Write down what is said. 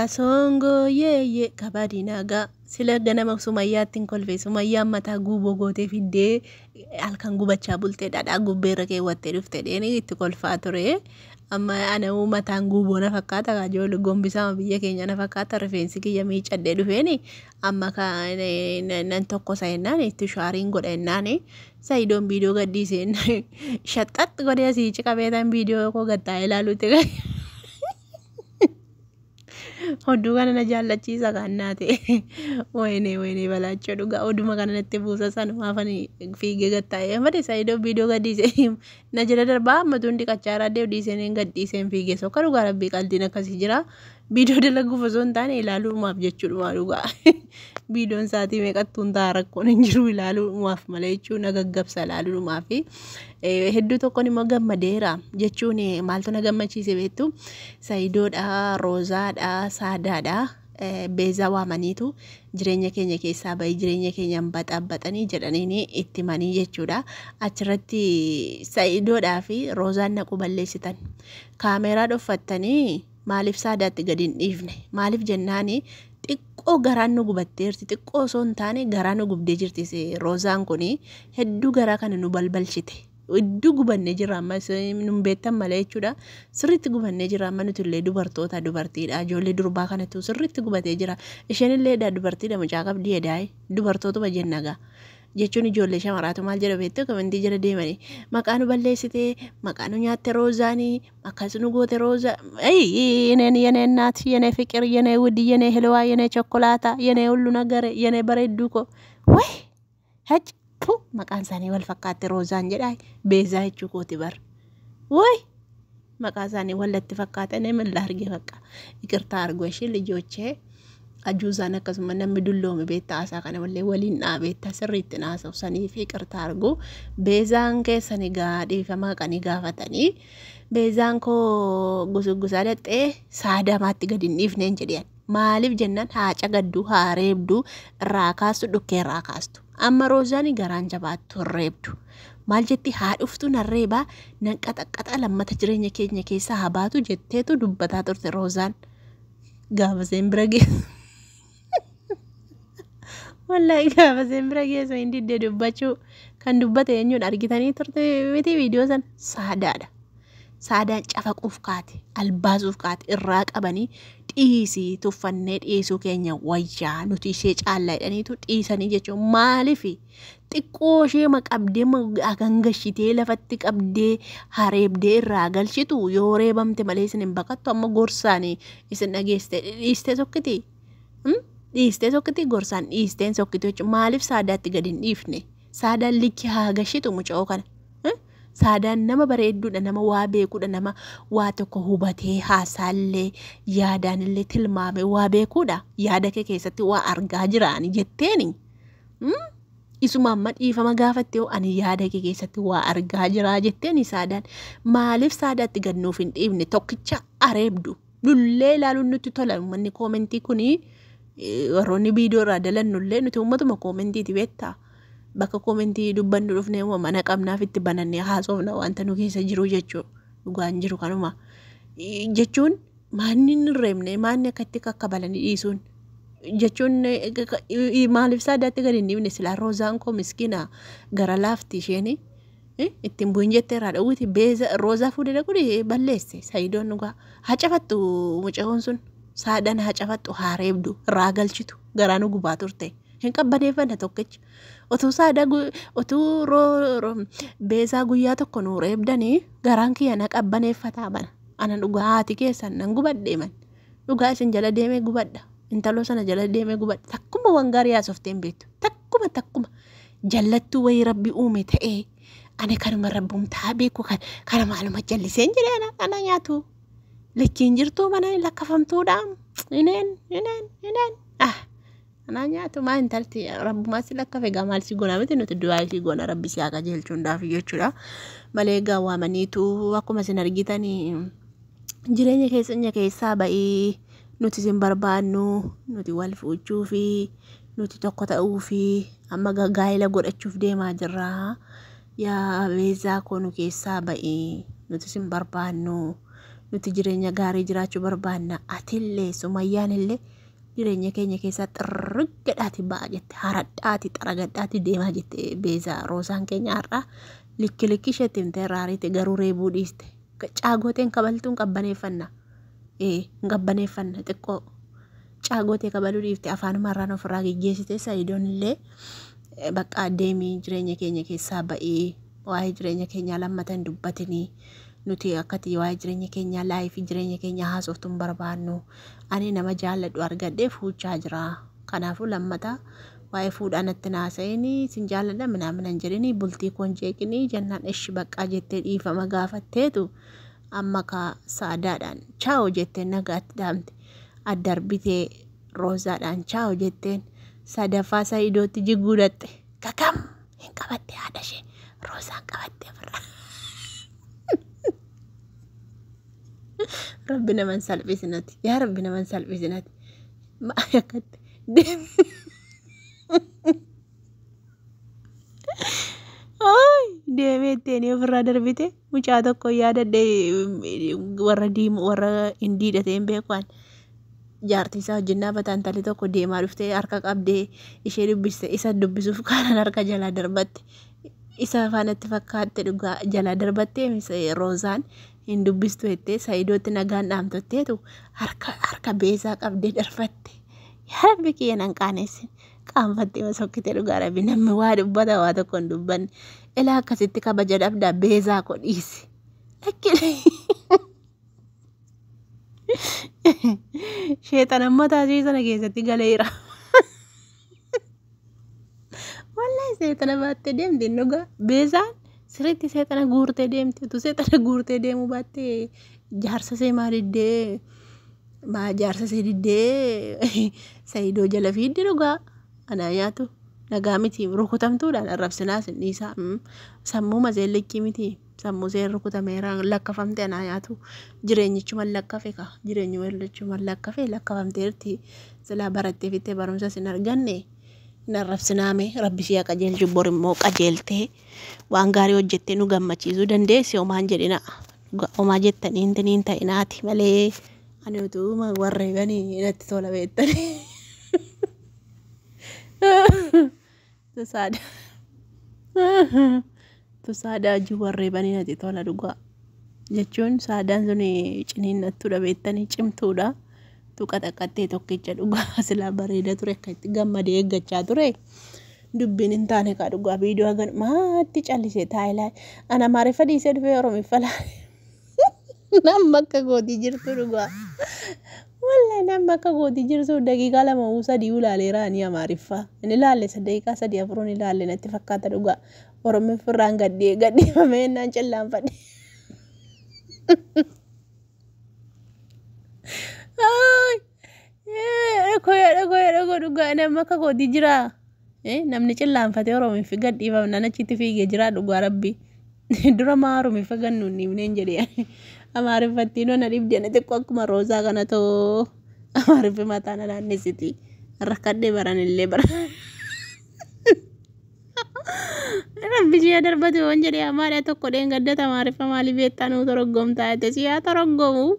Kasoongoo yeeyye kabadi nagaa sila ganama Sumayyaatti hin kolfe. Sumayyaan mataa guuboo gootee fiddee halkan gubachaa bultee dhadhaa gubbeerra keewwattee dhufte dheeni itti kolfaa ture. Amma ana mataan guuboo na fakkaata, ijoollee gombisaa biyya keenya na fakkaata, rifeensi kiyya miicadhee dhufeeni amma nan tokkosa jennaan itti shaariin godha jennaan Sayidoon viidiyoo gadhiisee shaxxaxxi godhee asii ciqabeetan viidiyoo koo gattaa'ee ilaaluutti. Oduu kana na jaallachiisa kan naa ta'e. Wayinee wayinee balaachoo, dhugaa oduma kana natti buusa, sanumaaf ani fiigee gattaa'ee. Malee Saayidoo viidiyoo gadhiise na jala darbaa, amma tuun dhiqachaa raadee dhiiseen gadhiiseen fiigee sokka. Dhugaa rabbii qaldiin akkasii jira. Viidiyoo dalaguuf osoo hin taane ilaaluumaaf jechuudha dhugaa. Viidiyoon sa'aatii meeqattuun ta'a, rakkoon hin jiru, ilaaluumaaf malee jechuun na gaggabsa ilaaluumaaf. Hedduu tokkoon immoo gammadeera jechuun maaltu na gammachiise beektu? Sayidoodha, Roozaadha, Saadaadha. Beezaa waamaniitu jireenya keenya keessaa bahii, jireenya keenya hin baxaabbaxanii jedhanii itti himanii jechuudha. Achirratti Sayidoodhaa fi Roozaan naquu balleessitan. Kaameeraa dhoffattanii maaliif Saadaatti gadi hin dhiifne? Maaliif jennaani xiqqoo garaan nu gubatteerti. Xiqqoo osoo hin taane garaa nu gubdee jirti Roozaan kuni, hedduu garaa kana nu balbalchite. Hedduu gubannee jirra amma, nun beektan malee jechuudha. Sirriitti gubannee jirra amma nuti illee dubartoota, dubartiidha. Ijoollee durbaa kanatu sirriitti gubatee jira. Isheen illee dubartiidha, mucaa qabdi edaa'e, dubartootuma jenna gaa. Jechuun ijoollee shamaraatu maal jedha beektu? Komentii jala deemanii maqaa nu balleessitee, maqaa nu nyaatte Roozaanii, akkas nu goote Rooza. የኔን የኔ እናት፣ የኔ ፍቅር፣ የኔ ውድ፣ የኔ ህልዋ፣ የኔ ቾኮላታ፣ የኔ ሁሉ ነገር፣ የኔ bareedduu ko ወይ hac pu maqaan isaanii wal fakkaatti. Roozaan jedhaa, Beezaa jechuu kooti bar. ወይ maqaa isaanii wallatti fakkaatan ምን ላድርግ, በቃ ይቅርታ አድርጎ። እሺ ልጆቼ, ajuuzaan akkasuma namni dulloome beektaa, haasaa kana mallee waliin dhaabeetta sirriitti naasa'u sanii fi ይቅርታ argu. Beezaan keessan egaa dhiifama qanii gaafatanii, Beezaan koo gusuggusaa dhaxxee Saadamaatti gadi hin dhiifneen jedhan. Maaliif jennaan haa cagadduu, haa reebduu, irraa kaastu, dhukkee irraa kaastu. Amma Roozaan garaan jabaattu hin reebdu. Maal jetti? Haa dhuftu, nan reebaa, nan qaxaqqaxa, lammata jireenya keenya keessaa haa baatu jetteetu dubbataa turte Roozaan. Gaafa seen bira geessu. Wallaahi gaafa seen bira geessu hin didde dubbachuu. Kan dubbate eenyuun argitanii turte miti viidiyoo sana? Saadaadha. Saadaan cafaquuf kaate, albaasuuf kaate, irraa qabanii dhiisii, tuffannee dhiisuu keenya wayyaa, nuti ishee caallaa jedhaniitu dhiisanii jechuun. Maaliif xiqqoo ishee qabdee gangashitee lafatti qabdee hareebdee irraa galchitu? Yoo reebamte malee isin hin baqattu. Amma gorsaan isin dhageessite dhiistee sokkiti. Dhiistee sokkiti, gorsaan dhiisteen sokkitu jechuun. Maaliif Saadaatti gadi hin dhiifne? Saadaan likki haa gashitu muca'oo kana. Saadaan nama bareedduudha, nama waa beekuudha, nama waa tokko hubatee haasaallee yaadaanillee tilmaame waa beekuudha. Yaada kee keessatti waa argaa jiraani jetteeni. Isuma amma dhiifama gaafatte, ani yaada kee keessatti waa argaa jiraa jetteeni Saadaan. Maaliif Saadaatti gad nuuf hin dhiifne tokkicha areebdu? Lullee ilaaluun nutti tola. Uummanni koomentii kuni, warroonni viidiyoo irraa dalannullee nuti uummatuma koomentiiti beektaa. Bakka koomentii dubbannu dhufnee mana qabnaaf itti banannee haasofna wanta nu keessa jiru jechuudha. Dhugaan jiru kanuma. Jechuun maanni hin reebne, maanni akkatti kakkabalanii dhiisuun. Jechuun maaliif Saadaatti gadi hin dhiifne? Silaa Roozaan koo miskiina, gara laafti isheen, ittiin bu'in jettee irraa dhowwiti. Beeza Roozaa fuudhee dhaqu balleesse Sayidoon dhugaa. Haa cafattu mucayoon sun. Saadaan haa cafattu, haa reebdu, irraa galchitu, garaa nu gubaa turte. Hin qabbaneeffanna tokkicha. Otuu Saadaa, otuu Beezaa guyyaa tokko nu reebdanii garaan kiyya na qabbaneeffataa bana. Ana dhugaa haati keessan nan gubadhee man. Dhugaa isin jala deemee gubadha. Intaloo sana jala deemee gubadha. Takkuma waan gaarii haasoftee hin beektu. Takkuma takkuma jallattuu wayii rabbi uume ta'ee ani kanuma rabbumtaa beeku kana maaluma jalliseen jedhee ana nyaatu. Likkiin jirtuu mana lakkafamtuudha. Ineen ineen ineen. Ah. Anaa nyaatu, maa intalti rabbumaa si lakkafe gaa, maal si goona miti, nuti du'aa si goona, rabbi si haa qajeelchuudhaaf jechuudha. Malee egaa waamaniitu akkuma isin argitanii jireenya keessa keessaa ba'ii, nuti isin barbaannu, nuti wal fuuchuu fi nuti tokko ta'uu fi amma gaa'ela godhachuuf deemaa jirra. Yaa Beezaa koo, nu keessaa ba'ii, nuti isin barbaannu, Nuti jireenya gaarii jiraachuu barbaanna. Atillee Sumayyaan illee jireenya keenya keessaa xirriggadhaati ba'a jette. Haradhaati xaragadhaati deemaa jette Beezaa. Roosaan keenya har'aa likki likki isheetti himtee irraa ariite garuu reebuu dhiiste. Caagooteen kabaltuun qabbaneeffanna. Ee hin qabbaneeffanna xiqqoo. Caagotee kabaluu dhiifte afaanuma irraan ofirraa geggeessite. Sa'idoon illee bakka deemii jireenya keenya keessaa ba'ii, waa'ee jireenya keenyaa lammata hin dubbatinii, nuti akkati waa'ee jireenya keenyaa laayifii jireenya keenyaa haasoftu hin barbaannu, ani nama jaalladhu argadhee fuuchaa jira, kanaafuu lammata waa'ee fuudhaa natti naasa'inii, sin jaalladha minaamin hin jedhinii, bultii koon jeeqinii jennaan, ishi baqqaa jettee dhiifama gaafatteetu amma ka saadaadhaan chaawo jetteen nagaatti dhaamte. Addarbitee Roozaadhaan chaawo jetteen. Sadaffaa Sa'idootti jiguu dhatte. Kakam hin qabatte haadha ishee Roozaan qabatte ofirraa. Rabbi nama hin salphisinati. Yaa Rabbi nama hin salphisinati. Maal akkatti deemee ittiin ofirraa darbite. Mucaa tokko yaadadhe, warra diimu warra hindiidha ta'een beeku ani. Jaartii isaa wajjin dhaabata, intalli tokko deemaa dhuftee harka qabdee ishee dubbiste, isa dubbisuuf kaanaan harka jalaa darbatte. Isa afaanatti fakkaatte dhugaa jalaa darbattee Roozaan hin dubbistu jettee Sa'idootti nagaan dhaamtotteetu harka Beezaa qabdee darbatte. Yaa Rabbi kiyya nan qaanessin. Qaanfattee masokkite dhugaa Rabbi, namni waa dubbata waa tokko hin dubbanne. Ilaa akkasitti kabaja dhabdaa Beezaa ko dhiisi. Lakkii. Sheexan mataa ishee sana keessatti galeera. Wallahi seexana baattee deemti dhugaa. Beezaan sirriitti seexana guurtee deemti. Utuu seexana guurtee deemuu baattee jaarsa see maa diddee, maa jaarsa see diddee Sa'idoo jala fiiddi dhugaa. Anaa nyaatu nagaa miti, rukutamtuudhaan arrabsinaas hin dhiisaa. Sammuu maseen likkii miti. Sammuu seen rukutameera lakkafamte. Anaa nyaatu jireenyichuma lakkafe ka jireenyuma lakkafe lakkafamteerti. Silaa barattee fittee barumsa sin arganne hin arrabsinaame. Rabbi ishee qajeelchu, bor immoo qajeeltee waan gaarii hojjettee nu gammachiisuu dandeessi. Homaan jedhina, homaa jettanii hin ta'inaati malee ani utuu warreebanii natti tola beektanii. Tusaadha. Tusaadha hojii warreebanii natti tola dhugaa. Jechuun saadaan sun ciniinnattuudha beektanii, cimtuudha. Tuqa xaqqattee tokkicha dhugaa silaa bareeda ture, akka itti gammadee eeggachaa ture. Dubbiin hin taane kaa dhugaa, viidiyoo hagan maatti callisee taa'ee laale. Ana Amaariffa dhiisee dhufee Oromiffa laale. Nama akka gootii jirtu dhugaa. Wallahi nama akka gootii jirtu daqiiqaa 2 uu 3 ilaaleera ani Amaariffaa. Inni ilaalle daqiiqaa 3 4 ilaalle natti fakkaata dhugaa. Oromiffirraan gadhee gadhiifamee naan cillaanfadhe. Dhokoo dhugaa nama akka gootii jira. Namni cillaanfatee Oromiffi gadhiifamnaan achitti fiigee jira dhugaa Rabbi. Dura maa Oromiffa gannuun dhiibneen jedhee Amaariffattiin ona dhibdee xiqqoo akkuma Roozaa kana too Amaariffi mataa na naannessiti. Rakkadhee baranillee bara. Rabbi si'a darbatu yoon jedhee amaadha tokko dheengaddata Amaariffa maalii beektaa nuu toroggomtaa jette, si'a toroggomu.